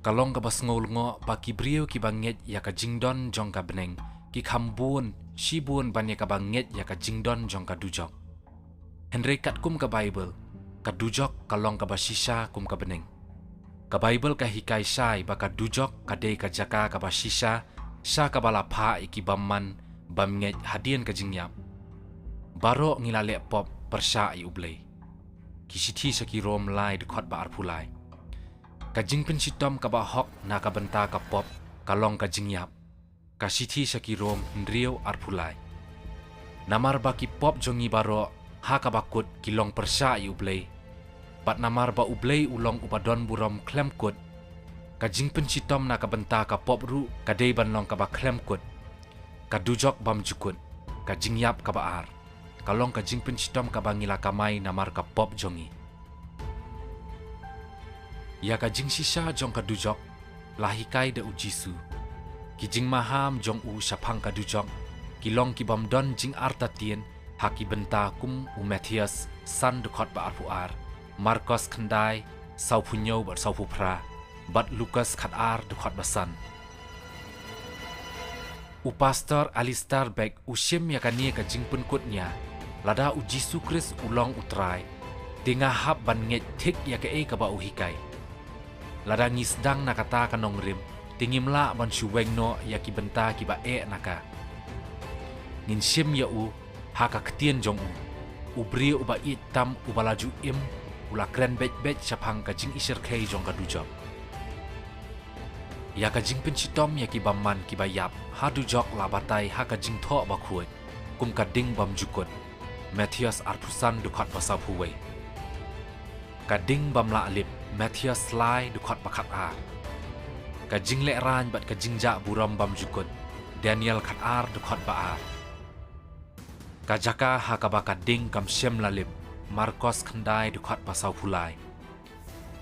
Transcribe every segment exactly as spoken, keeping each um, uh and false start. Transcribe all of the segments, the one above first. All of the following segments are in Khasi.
Ka long kaba sngewlyngngoh ba ki briew kiba ngeit ïa ka jingdon jong ka bneng ki kham bun shibun ban ïa kaba ngeit ïa ka jingdon jong ka dujok. Hynrei katkum ka Baibl, ka dujok ka long kaba shisha kum ka bneng. Ka Baibl ka hikai shai ba ka dujok ka dei ka jaka kaba shisha sha kaba la phah ïa ki bymman bymngeit hadien ka jingïap. Baroh ngi la leh pop pyrshah ïa U Blei. Ki Shithi sha ki Rom lai dkhot ba arphew lai. Ka jingpynshitom kaba hok na ka bynta ka pop ka long ka jingïap. Ka Shithi sha ki Rom hynriew arphew lai. Namar ba ki pop jong ngi baroh ha kaba kut ki long pyrshah ïa U Blei, bad namar ba U Blei u long uba don burom khlem kut, ka jingpynshitom na ka bynta ka pop ruh ka dei ban long kaba khlem kut. Ka dujok bymjukut, ka jingïap kaba ar, ka long ka jingpynshitom kaba ngi la kamai namar ka pop jong ngi. Ïa ka jingshisha jong ka dujok la hikai da U Jisu. Ki jingmaham jong u shaphang ka dujok ki long ki bym don jingartatien ha ki bynta kum u Mathaios san dkhot ba arphew ar, Markos khyndai sawphew hynñiew bad sawphew phra, bad Lukas khatar dkhot ba san. U Pastor Alistair Begg u shim ïa kane ka jingpynkut nia, lada U Jisu Khrist u long U Trai, te nga hap ban ngeit thik ïa kaei kaba u hikai. Lada ngi sdang na kata ka nongrim, te ngim lah ban shu weng noh ïa ki bynta kiba eh na ka. Ngin shim ïa u ha ka ktien jong u, u briew uba ïeit tam uba la ju im, u la kren beit beit shaphang ka jingisyrkhei jong ka dujok. Ïa ka jingpynshitom ïa ki bymman kiba ïap ha dujok la batai ha ka jingthoh bakhuid kum ka ding bymjukut, Mathaios arphew san dkhot ba sawphew wei. Ka ding bym lah lip, Mathaios lai dkhot ba khatar. Ka jinglehrain bad ka jingjah burom bymjukut, Daniel khatar dkhot ba ar. Ka jaka ha kaba ka ding kam shym la lip, Markos khyndai dkhot ba sawphew lai.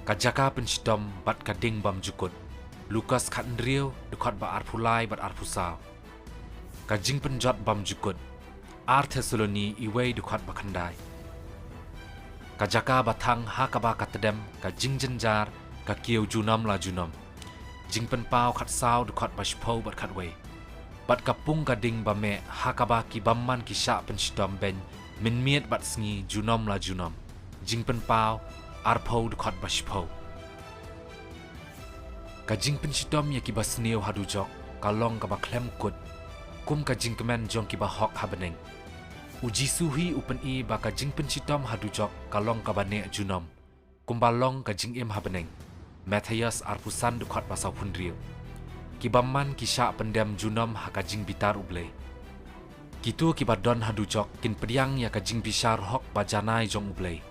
Ka jaka pynshitom bad ka ding bymjukut, Lukas khathynriew dkhot ba arphew lai bad arphew saw. Ka jingpynjot bymjukut, Ar Thessaloni iwei dkhot ba khyndai. Ka jaka ba thang ha kaba ka tdem ka jingjynjar ka kiew junom la junom, Jingpynpaw khatsaw dkhot ba shiphew bad khatwei. Bad ka pung ka ding ba meh ha kaba ki bymman ki shah pynshitom beiñ mynmiet bad sngi junom la junom, Jingpynpaw arphew dkhot ba shiphew. Ka jingpynshitom ïa kiba sniew ha dujok ka long kaba khlem kut kum ka jingkmen jong kiba hok ha bneng. U Jisu hi u pyni ba ka jingpynshitom ha dujok ka long kaba neh junom, kumba long ka jingim ha bneng, Mathaios arphew san dkhot ba sawphew hynriew. Ki bymman ki shah pyndem junom ha ka jingbitar U Blei. Kito kiba don ha dujok kin pdiang ïa ka jingbishar hok ba janai jong U Blei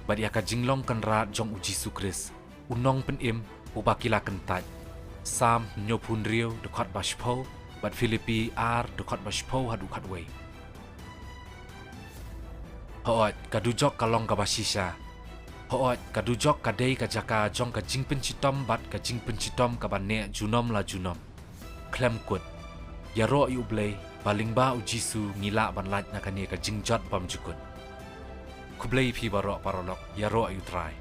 bad ïa ka jinglong kynrad jong U Jisu Khrist, U Nongpynim uba ki la kyntait, Salm hynñiewphew hynriew dkhot ba shiphew bad Philippi ar dkhot ba shiphew haduh khatwei. Hooid, ka dujok ka long kaba shisha. Hooid, ka dujok ka dei ka jaka jong ka jingpynshitom bad ka jingpynshitom kaba neh junom la junom. Khlem kut, ïaroh ïa U Blei, ba lyngba U Jisu ngi lah ban lait na kane ka jingjot bymjukut. Khublei ïa phi baroh paralok, ïaroh ïa U Trai.